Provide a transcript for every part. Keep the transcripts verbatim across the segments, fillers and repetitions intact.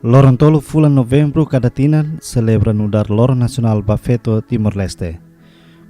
Loron tolu fulan Novembru kada tinan selebra nu'udar Loron Nasionál ba Feto Timor-Leste.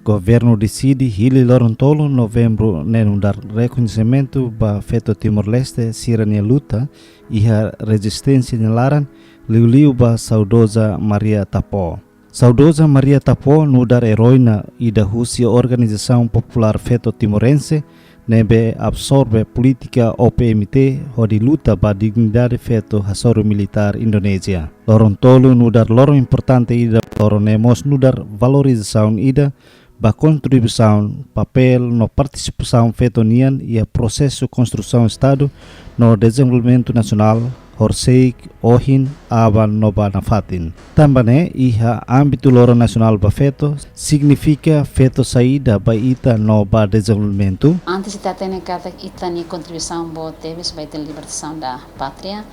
Governu deside hili loron tolu Novembru ne'e nu'udar rekoñesimentu ba feto Timor-Leste sira-nia luta iha rezisténsia nia laran, liuliu ba saudoza Maria Tapó. Saudoza Maria Tapó nu'udar eroína ida husi organizasaun populár feto timorense ne'ebé absorve polítika O P M T hodi luta ba dignidade feto hasoru militár Indonézia. Loron tolu nu'udar loron importante ida, loron ne'e mós nu'udar valorizasaun ida ba kontribuisaun, papél no partisipasaun feto nian iha prosesu konstrusaun Estadu no dezenvolvimentu nasionál, horisehik ohin, aban no ba nafatin. Tanba ne'e, iha ámbitu Loron Nasionál ba Feto, signifika feto saida ba ita no ba dezenvolvimentu? Antes ita hatene katak ita-nia kontribuisaun boot tebes ba ita-nia libertasaun da pátria,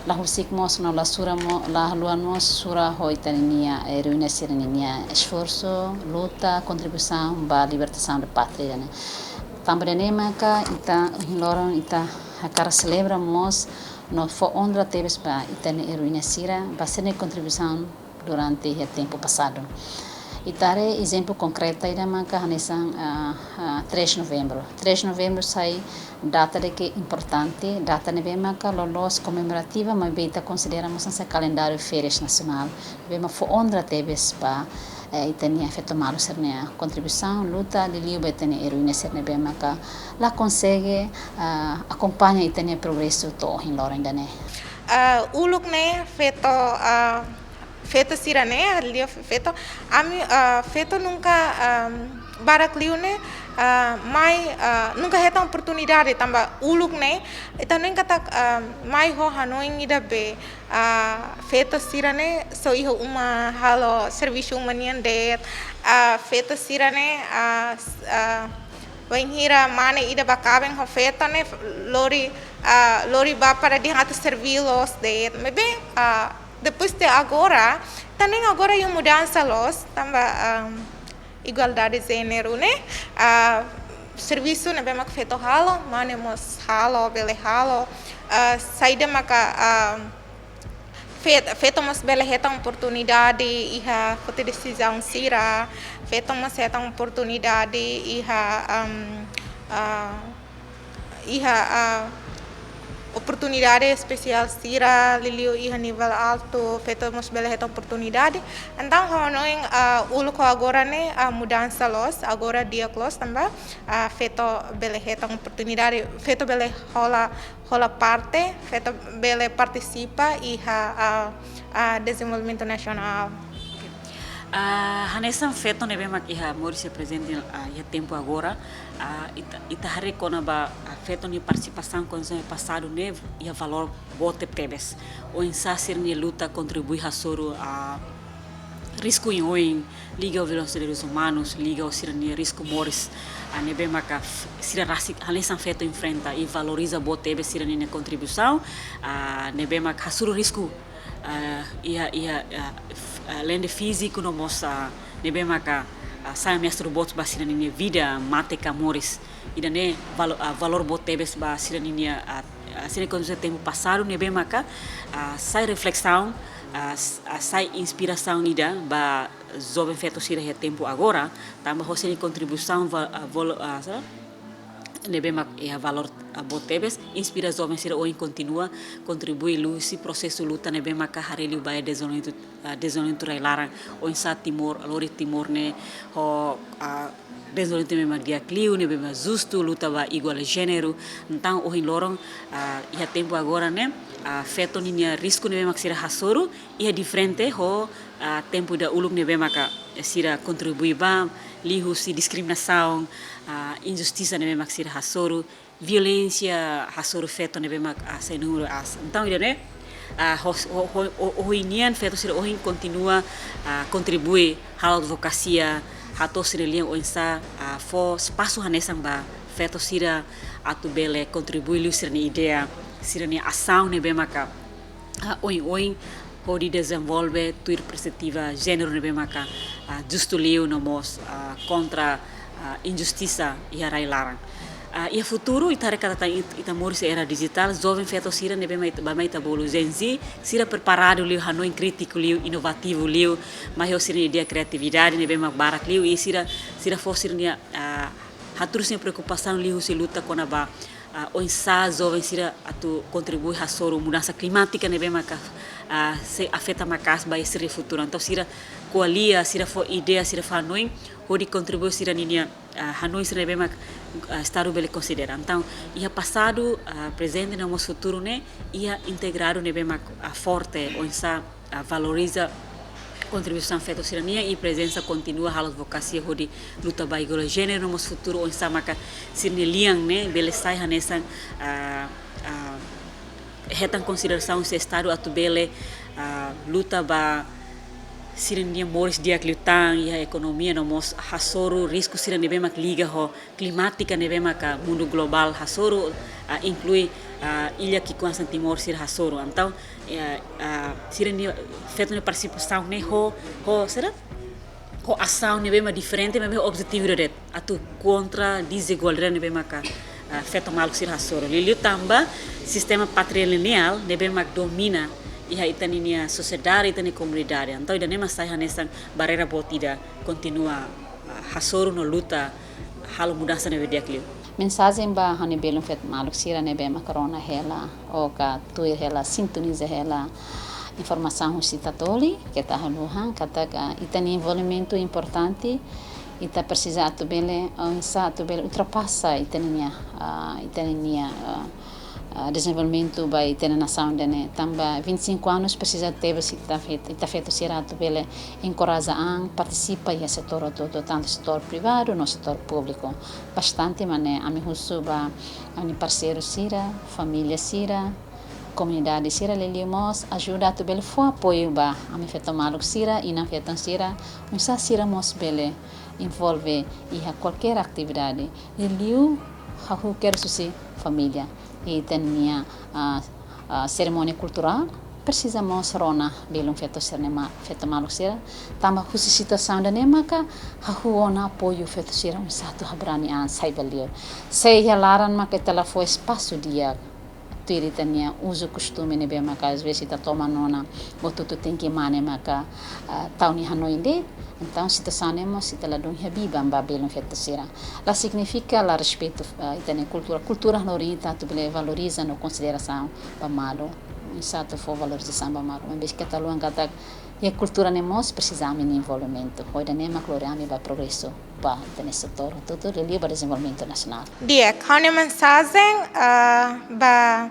la husik mós no la sura mo-, la haluha mós sura ho ita-nia eroína sira-nia esforsu, luta, kontribuisaun ba libertasaun da pátria ne'e. Tanba ne'e maka ita ohin loron ita hakarak selebra mós no fó onra tebes ba ita-nia eroína sira, ba sira-nia kontribuisaun durante iha tempu pasadu. Ita haree ezemplu konkreta ida maka hanesan, ah, ah, três Novembru. Três Novembru sai data ida ke importante, data ne'ebé maka loloos komemorativa, maibé ita konsidera mós hanesan kalendáriu férias nasionál. Ne'ebé mak fó onra tebes ba, eh, ita-nia feto maluk sira-nia kontribuisaun, luta, liuliu ba ita-nia eroína sira ne'ebé maka la konsege, ah, akompaña ita-nia progresu to'o ohin loron ida-ne'e. Ah, uluk ne'e feto, ah, feto sira-ne'e, liu feto, ami, ah, feto nunka, ah, barak liu ne'e, ah, mai, ah, nunka hetan oportunidade tanba uluk ne'e, ita hanoin katak, ah, mai ho hanoin ida be, ah, feto sira-ne'e só iha uma halo servisu uma nian de'it, ah, feto sira-ne'e, ah, s-, ah, bainhira mane ida bá kaben ho feto ne'e lori, ah, lori bá para dehan atu servi loos de'it. Maibé, ah, depois de agora, ita hanoin agora iha mudansa loos, tanba, ah, igualdade jéneru ne'e, ah, servisu ne'ebé mak feto halo, mane mós halo, bele halo, ah, saida maka, ah, fet-, feto mós bele hetan oportunidade iha foti desizaun sira, feto mós hetan oportunidade iha, am, ah, iha, ah, oportunidade espesiál sira, liuliu iha nivel altu, feto mós bele hetan oportunidade. Entaun, ha'u hanoin, ah, uluk ho agora ne'e, ah, mudansa loos, agora di'ak loos tanba, ah, feto bele hetan oportunidade, feto bele hola, hola parte, feto bele partisipa iha, ah, ah, dezenvolvimentu nasionál. Ah, hanesan feto ne'ebé mak iha moris iha prezente, ah, iha tempu agora, ah, ita, ita haree kona-ba, ah, feto nia partisipasaun kona-ba pasadu ne'e iha valór boot tebetebes. Oinsá sira-nia luta kontribui hasoru, ah, risku oioin liga ho violénsia direitus umanus, liga ho sira-nia risku moris, ah, ne'ebé maka f-, sira rasik hanesan feto enfrenta i valoriza boot tebes sira-nia kontribuisaun, ah, ne'ebé maka hasoru risku, ah, iha, iha, ah, f-, ah, alende fíziku no mós, ah, ne'ebé maka, ah, sai ameasa boot ba sira-nia vida, mate ka moris. Ida-ne'e valo-, ah, valór boot tebes ba sira-nia, ah, ah, sira-nia kondisaun tempu pasadu ne'ebé maka, ah, sai reflesaun, ah, s-, ah, sai inspirasaun ida ba joven feto sira iha tempu agora, tanba ho sira-nia kontribuisaun va-, ah, vol-, ah, sa-, ne'ebé mak iha valór, ah, boot tebes, inspira joven sira ohin kontinua kontribui liuhusi prosesu luta ne'ebé maka haree liu ba iha dezenvolvimentu, ah, dezenvolvimentu rai-laran, oinsá Timor, lori Timor ne'e ho, ah, dezenvolvimentu ne'ebé mak di'ak liu, ne'ebé mak justu, luta ba igualdade jéneru. Entaun ohin loron, ah, iha tempu agora ne'e, ah, feto ninia risku ne'ebé mak sira hasoru iha diferente ho, ah, tempu dahuluk ne'ebé maka sira kontribui ba, liuhusi diskriminasaun, ah, injustisa ne'ebé mak sira hasoru, violénsia hasoru feto ne'ebé mak, ah, sai númeru aas. Entaun ida-ne'e, ah, hos-, ho-, ho-, ho-, ohin nian feto sira ohin kontinua, ah, kontribui halo advokasia, hato'o sira-nia lian oinsá, ah, fó espasu hanesan ba feto sira atu bele kontribui liu sira-nia ideia, sira-nia asaun ne'ebé maka, ah, oin-oin hodi dezenvolve tuir perspetiva jéneru ne'ebé maka, ah, justu liu no mós, ah, kontra, ah, injustisa iha rai-laran. Ah, iha futuru, ita haree katak ita, ita moris iha era dijitál, joven feto sira ne'ebé mak ita, ba mak ita bolu Gen Z, sira preparadu liu, hanoin krítiku liu, inovativu liu, mai ho sira-nia ideia, kriatividade ne'ebé mak barak liu, i sira, sira fó sira-nia, ah, hatudu sira-nia preokupasaun liuhusi luta kona-ba, ah, oinsá joven sira atu kontribui hasoru mudansa klimátika ne'ebé maka, ah, sei afeta maka'as ba sira-nia futuru. Entaun sira ko'alia, sira fó ideia, sira fó hanoin hodi kontribui sira-ninia, ah, hanoin sira ne'ebé mak, ah, Estadu bele konsidera. Entaun iha pasadu, ah, prezente no mós futuru ne'e iha integradu ne'ebé mak, ah, forte, oinsá, ah, valoriza kontribuisaun feto sira-nian i prezensa kontinua halo advokasia hodi luta ba igualdade jéneru no mós futuru, oinsá maka sira-nia lian ne'e bele sai hanesan, ah, ah, hetan konsiderasaun husi Estadu atu bele, ah, luta ba sira-nia moris di'ak liután iha ekonomia no mós hasoru risku sira ne'ebé mak liga ho klimátika ne'ebé maka mundu globál hasoru, ah, inklui, ah, illa ki'ikoan hanesan Timor sira hasoru. Entaun, eh, ah, sira-nia feto nia partisipasaun ne'e ho, ho sira, ho asaun ne'ebé mak diferente, maibé objetivu ida de'it, atu kontra dezigualdade ne'ebé maka, ah, feto maluk sira hasoru. Liuliu tanba sistema patrilineál ne'ebé mak domina iha ita-ninia sosiedade, ita-nia komunidade. Entaun ida-ne'e mak sai hanesan barreira boot ida kontinua, ah, hasoru no luta halo mudansa ne'ebé di'ak liu. Mensajen ba ha'u-nia belun feto maluk sira ne'ebé mak rona hela, ou ka tuir hela, sintoniza hela informasaun husi Tatoli, keta haluha, katak ita-nia envolvimentu importante, ita presiza atu bele, oinsá atu bele ultrapasa ita-ninia, ah, ita-ninia, ah, ah, dezenvolvimentu ba ita-nia nasaun ida-ne'e. Tanba vinte e cinco anos presiza tebes ita fet-, ita feto sira atu bele enkoraja an partisipa iha setór hotu-hotu, tantu setór privadu no setór públiku. Bastante mak ne'e ami husu ba ami parseiru sira, família sira, komunidade sira, liuliu mós ajuda atu bele fó apoiu ba ami feto maluk sira, inan-feton sira, oinsá sira mós bele envolve iha kualkér atividade. Liuliu hahú kedas husi família. Ita-nia, ah, ah, serimónia kulturál presiza mós rona belun feto sira-ne'e ma-, feto maluk sira. Tanba husi situasaun ida-ne'e maka hahú ona apoiu feto sira oinsá atu habrani an sai ba li'ur. Se iha laran maka ita la fó espasu di'ak, tuir ita-nia uzu kostume ne'ebé maka às vezes ita toman ona buat hotu tenke mane maka, ah, tau nia hanoin de'it, entaun situasaun ne'e mós ita ladún iha biban ba belun feto sira. La signifika la respeitu, ah, ita-nia kultura. Kultura hanorin ita atu bele valoriza no konsiderasaun ba malu. Oinsá atu fó valorizasaun ba malu. Maibé keta haluha katak iha kultura ne'e mós presiza ami-nia envolvimentu. Ho ida-ne'e mak lori ami ba progresu ba ita-nia setór hotu-hotu, liuliu ba dezenvolvimentu nasionál. Di'ak, ha'u-nia mensajen, ah, ba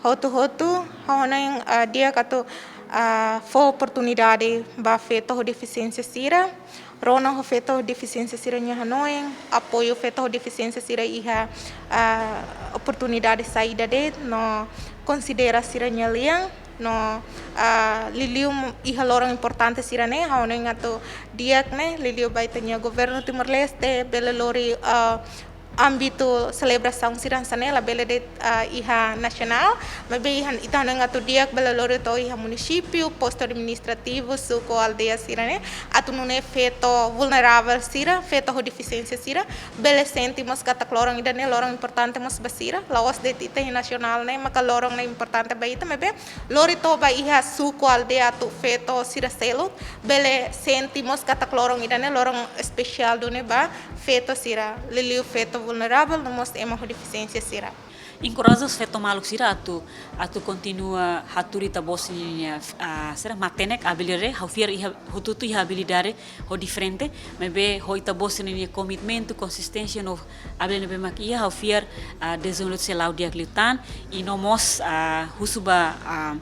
hotu-hotu, ha'u hanoin, ah, di'ak atu, ah, fó oportunidade ba feto ho defisiénsia sira, rona ho feto ho defisiénsia sira-nia hanoin, apoiu feto ho defisiénsia sira iha, ah, oportunidade saida de'it, no konsidera sira-nia lian, no, ah, liuliu iha loron importante sira-ne'e, ha'u hanoin atu di'ak ne'e, liuliu ba ita-nia governu Timor-Leste, bele lori, ah, ámbitu selebrasaun sira hanesan ne'e, labele de'it, ah, iha nasionál, maibé iha, ita hanoin atu di'ak bele lori to'o iha munisípiu, postu administrativu, suku, aldeia sira-ne'e, atu nune'e feto vulneravel sira, feto ho defisiénsia sira, bele sente mós katak loron ida-ne'e loron importante mós ba sira, la'ós de'it ita iha nasionál ne'e maka loron ne'e importante ba ita, maibé lori to'o ba iha suku, aldeia atu feto sira seluk bele sente mós katak loron ida-ne'e loron espesiál duni ba feto sira, liuliu feto vulneravel no mós ema ho defisiénsia sira. Enkoraja feto maluk sira atu, atu kontinua hatudu ita-boot sira-nia, ah, sira matenek abilidade, ha'u fiar iha, hotu-hotu iha abilidade ho diferente, maibé ho ita-boot sira-nia komitmentu, konsisténsia no abilidade ne'ebé mak iha, ha'u fiar, ah, dezenvolvimentu sei la'o di'ak liután, i no mós, ah, husu ba, ah,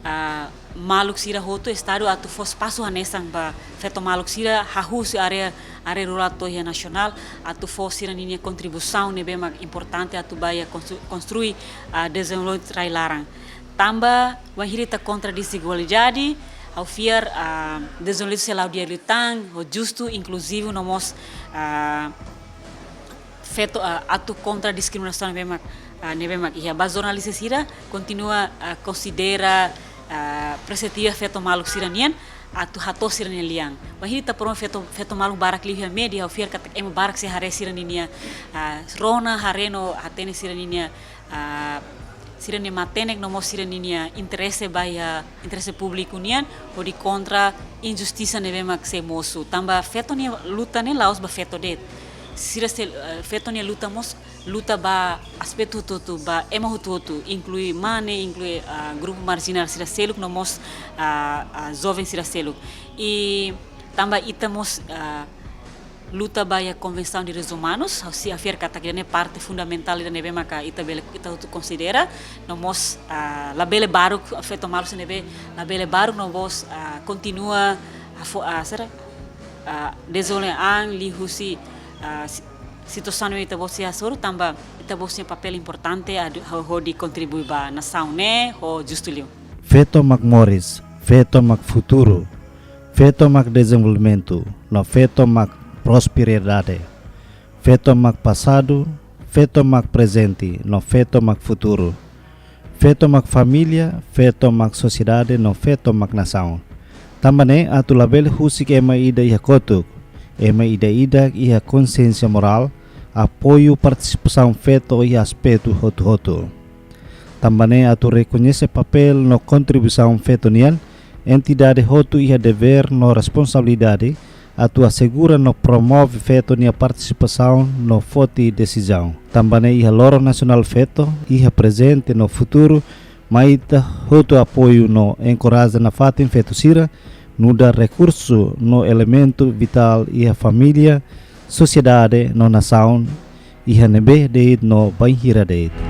ah, maluk sira hotu, Estadu atu fó espasu hanesan ba feto maluk sira hahú husi área, área rurál to'o iha nasionál, atu fó sira-ninia kontribuisaun ne'ebé mak importante atu ba iha konstru-, konstrui, ah, dezenvolvimentu rai-laran. Tanba wainhira ita kontra dezigualdade, ha'u fiar, ah, dezenvolvimentu sei la'o di'ak liután, ho justu, inkluzivu no mós, ah, feto, ah, atu kontra diskriminasaun ne'ebé mak, ah, ne'ebé mak iha. Ba jornalista sira, kontinua, ah, konsidera, ah, perspetiva feto maluk sira-nian, atu hato'o sira-nia lian. Bainhira ita promove feto, feto maluk barak liu iha media, ha'u fiar katak ema barak sei haree sira-ninia, ah, rona, haree no hatene sira-ninia, ah, sira-nia matenek no mós sira-ninia interese ba iha, interese públiku nian, hodi kontra injustisa ne'ebé mak sei mosu. Tanba feto nia luta ne'e la'ós ba feto de'it. Sira sei, eh, feto nia luta mós luta ba aspetu hotu-hotu, ba ema hotu-hotu, inklui mane, inklui, ah, grupu marjinál sira seluk no mós, ah, ah, joven sira seluk. I tanba ita mós, ah, luta ba iha Konvensaun Direitus Umanus, ha'u sei afirma katak ida-ne'e parte fundamentál ida ne'ebé maka ita bele, ita hotu konsidera, no mós, ah, labele baruk, feto maluk sira ne'ebé labele baruk no mós, ah, kontinua, ah, fó, ah, sera, ah, dezenvolve an liuhusi, ah, si-, situasaun ne'ebé ita-boot sei hasoru, tanba ita-boot sei papél importante atu ho-, hodi kontribui ba nasaun ne'e ho justu liu. Feto mak moris, feto mak futuru, feto mak dezenvolvimentu, no feto mak prosperidade. Feto mak pasadu, feto mak prezente, no feto mak futuru. Feto mak família, feto mak sosiedade, no feto mak nasaun. Tanba ne'e atu labele husik ema ida iha kotuk, ema ida-idak iha konsiénsia morál, apoiu partisipasaun feto iha aspetu hotu-hotu. Tanba ne'e atu rekoñese papél no kontribuisaun feto nian, entidade hotu iha devér no responsabilidade atu asegura no promove feto nia partisipasaun no foti desizaun. Tanba ne'e iha Loron Nasionál Feto, iha prezente no futuru, mai ita hotu apoiu no enkoraja nafatin feto sira, nu'udar rekursu no elementu vitál iha família, sosiedade no nasaun, iha ne'ebé de'it no bainhira de'it.